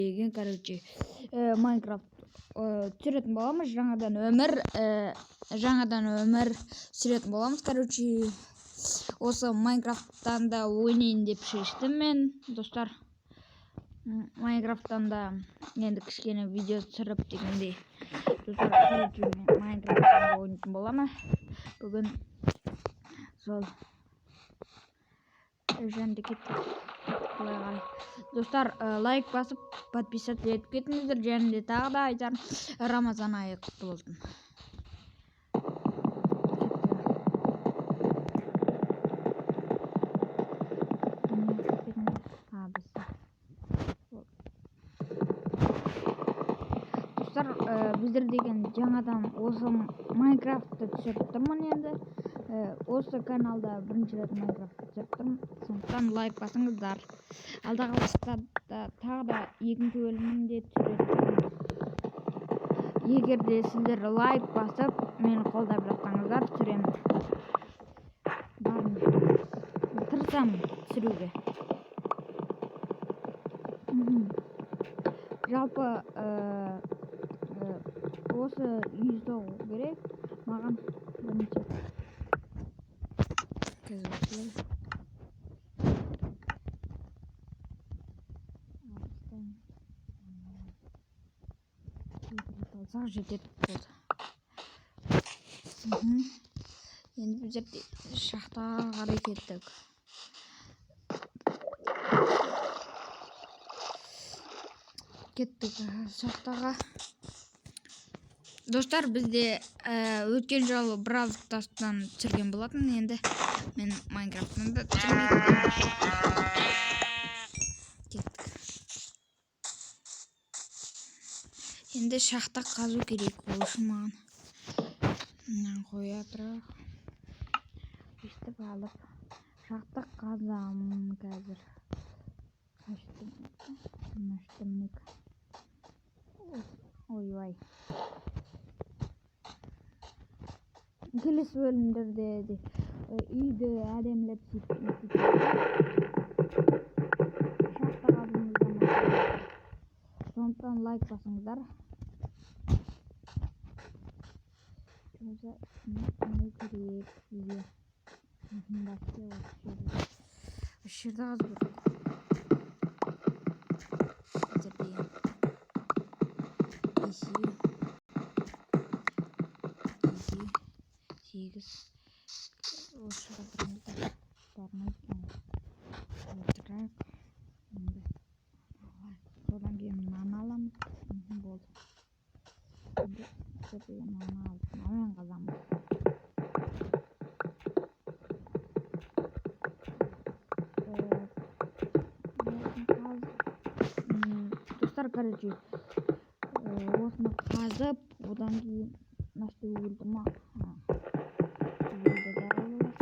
Деген, короче, Майнкрафт түсіретін боламыз, жаңадан өмір, жаңадан өмір сүретін боламыз. Короче, осы Майнкрафттан да ойнайын деп шештім мен, достар. Майнкрафттан да енді кішкене видео түсіріп дегендей, достар. Короче, мен Майнкрафттан да ойнайтын боламын бүгін. Сол және де кеттік былай қарай. Достар, лайк басып, подписаться етіп кетіңіздер. Және де тағы да айтарым, Рамазан айы құтты болсын. А, біз, достар, біздер деген жаңадан осы Майнкрафтты түсіріп тұрмын енді. Осы каналда бірінші рет Майнкрафт түсіріп тұрмын, сондықтан лайк басыңыздар. Алдағы уақытта да тағы да екінші бөлімін де түсіретін, егер де сіздер лайк басып, мені қолдап жатсаңыздар, түсіремін. Барынша тырысамын түсіруге. Жалпы, осы үй соғу керек маған бірінші. Қазір осылай алыстан екі рет алсақ, жетеді, болды. Енді біздер шахтаға қарай кеттік. Кеттік шахтаға. Достар, бізде өткен жолы Бравл Старстан түсірген болатын, енді мен Майнкрафттан да түсірмей кеттік. Енді шахта қазу керек. Ол үшін маған мынаны қоя тұрайық. Өйстіп алып, шахта қазамын қазір. Мына. Ойбай, келесі бөлімдерде де үйді әдемілеп, сөйтіп шахта қазуымыздан, сондықтан лайк басыңыздар. Болса, не керек бізге? Вообще, осы жерде қазу керек. Қазір деген бесеу, екеу, сегіз. Осы жаққа тұрамыз да, бармайды екен ғой. Отырайық енді. Содан кейін мынаны аламыз. Болды. Енді біздер деген мынаны алып, мынамен қазамыз. Достар, короче, осыны қазып, одан кейін мына жерде өлді ма? Өлді да алып.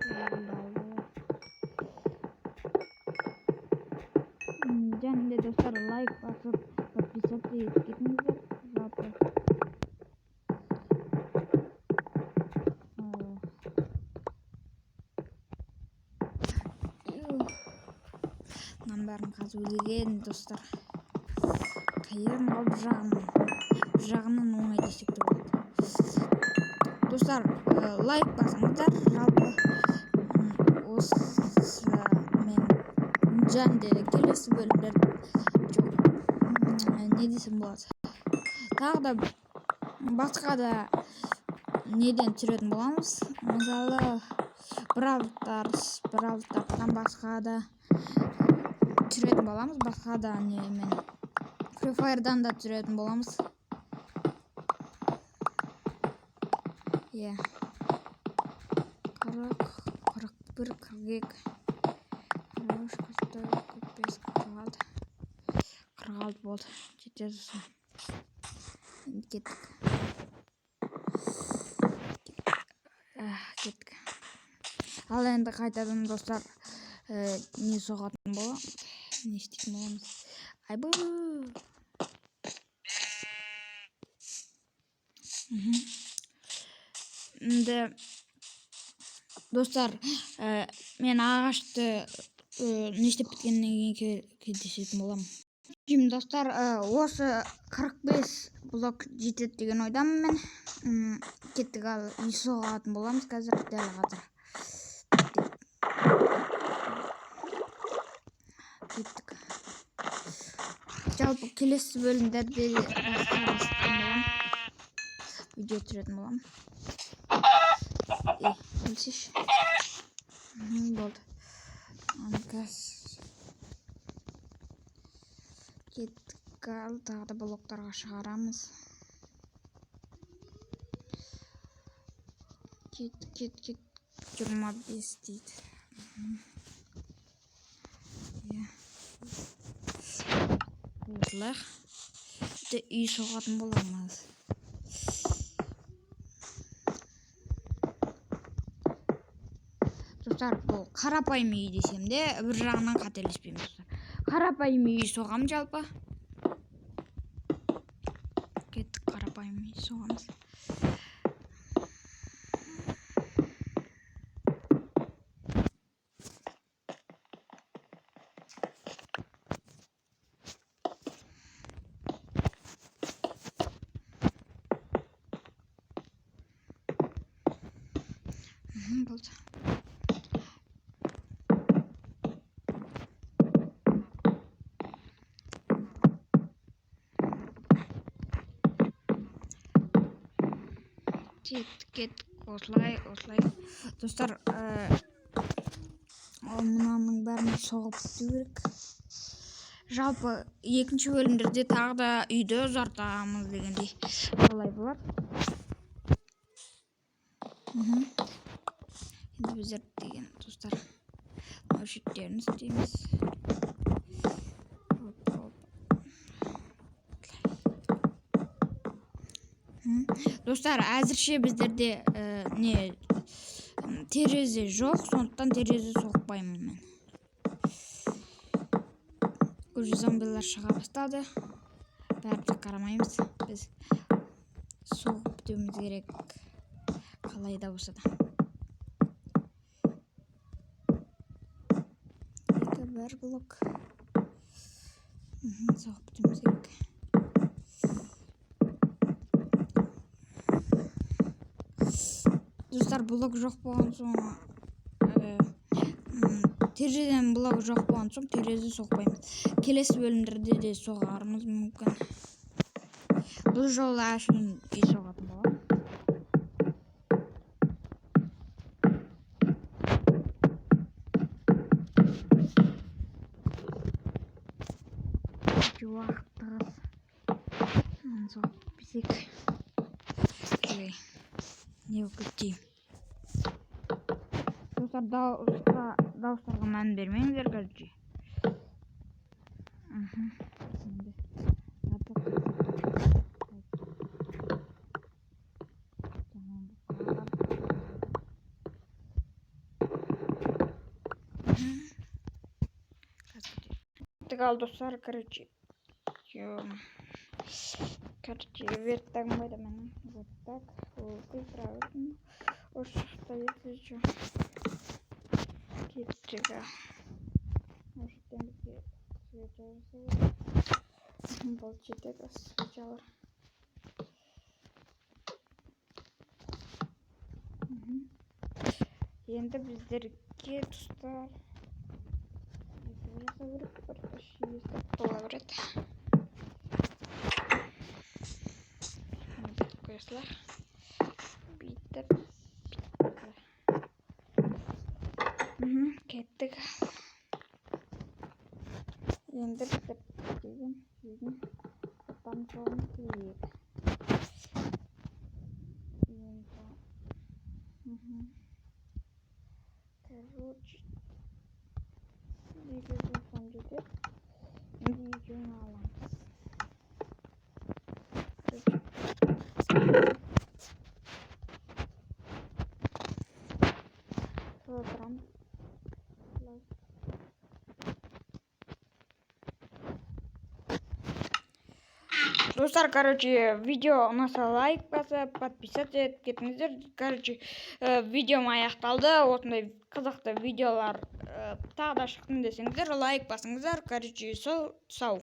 Өлді алды. Және де, достар, лайк басып, подписаться етіп кетіңіздер. Жалпы, мынаның бәрін қазу деген, достар, қиын ғой бір жағынан. Бір жағынан оңай десек те болады. Достар, лайк басыңыздар. Жалпы, осы мен және де келесі бөлімдер жоқ, не десем болады, тағы да басқа да неден түсіретін боламыз. Мысалы, Бравл Старс, Бравл Старстан басқа да түсіретін боламыз, басқа да немен, Фри Фаердан да түсіретін боламыз, иә. 40, 41, 42, 43, 44, 45, 46. 46 болды, жетеді осы. Енді кеттік. Кеттік. Ал енді қайтадан, достар, не соғатын боламыз, не істейтін боламыз? Айбу. Енді, достар, мен ағашты не істеп біткеннен кейін кездесетін боламын. Деймін, достар, осы 45 блок жетеді деген ойдамын мен. Кеттік, ал үй соғатын боламыз қазір, дәл қазір. Кеттік. Жалпы келесі бөлімдерде басқа боламын. Видео түсіретін боламын. Ей, өлсейші. Болды. Аны қазір кеттік, ал тағы да блоктарға шығарамыз. Кет, кет, кет. 25 дейді. Иә. Осылай. Үй соғатын боламыз. Достар, бұл қарапайым үй десем де, бір жағынан қателеспеймін, достар. Қарапайым үй соғам жалпы. Кеттік, қарапайым үй соғамыз. Болды. Кеттік, кеттік, осылай, осылай. Достар, ал мынаның бәрін соғып біту керек. Жалпы екінші бөлімдерде тағы да үйді ұзартамыз дегендей. Солай болады. Енді біздер деген, достар, мынау шеттерін істейміз. Оп, оп. Достар, әзірше біздерде не терезе жоқ, сондықтан терезе соқпаймын мен. Уже зомбилар шыға бастады. Бәрібір қарамаймыз. Біз соғып бітуіміз керек. Қалай да болса да. Екі, бір блок. Соғып бітуіміз керек. Достар, блок жоқ болған соң, терезеден блок жоқ болған соң терезе соқпаймыз. Келесі бөлімдерде де соғарымыз мүмкін. Бұл жолы әшейін үй соғатын боламын. Өте уақыт тығыз. Мынаны соғып бітпесек. Ой, не болып кетті? Достар, дауыстарға мән бермеңіздер, короче. Енді артық жаман болып қалған. Қазір күтейік. Ал, достар, короче, короче, верстагым қайда менің? Вот так. Окей, правильно. Осы жақта, если чё. Кеттік. Осы жақтан бізге свеча жасау керек. Болды, жетеді осы свечалар. Енді біздерге, достар, есік жасау керек. Бір үш есік бола береді. Міне, бүйтіп қоя салайық. Бүйтіп, бүйтіп. Кеттік. Енді біздер деген үйдің заттарын соғуымыз керек. Енді Короче, 297 жетеді. Енді екеуін аламыз. Короче, солай тұрамыз. Былай. Достар, короче, видео ұнаса, лайк басып, подписаться етіп кетіңіздер. Короче, видеом аяқталды. Осындай қызықты видеолар тағы да шықтым десеңіздер, лайк басыңыздар. Короче, сол, сау.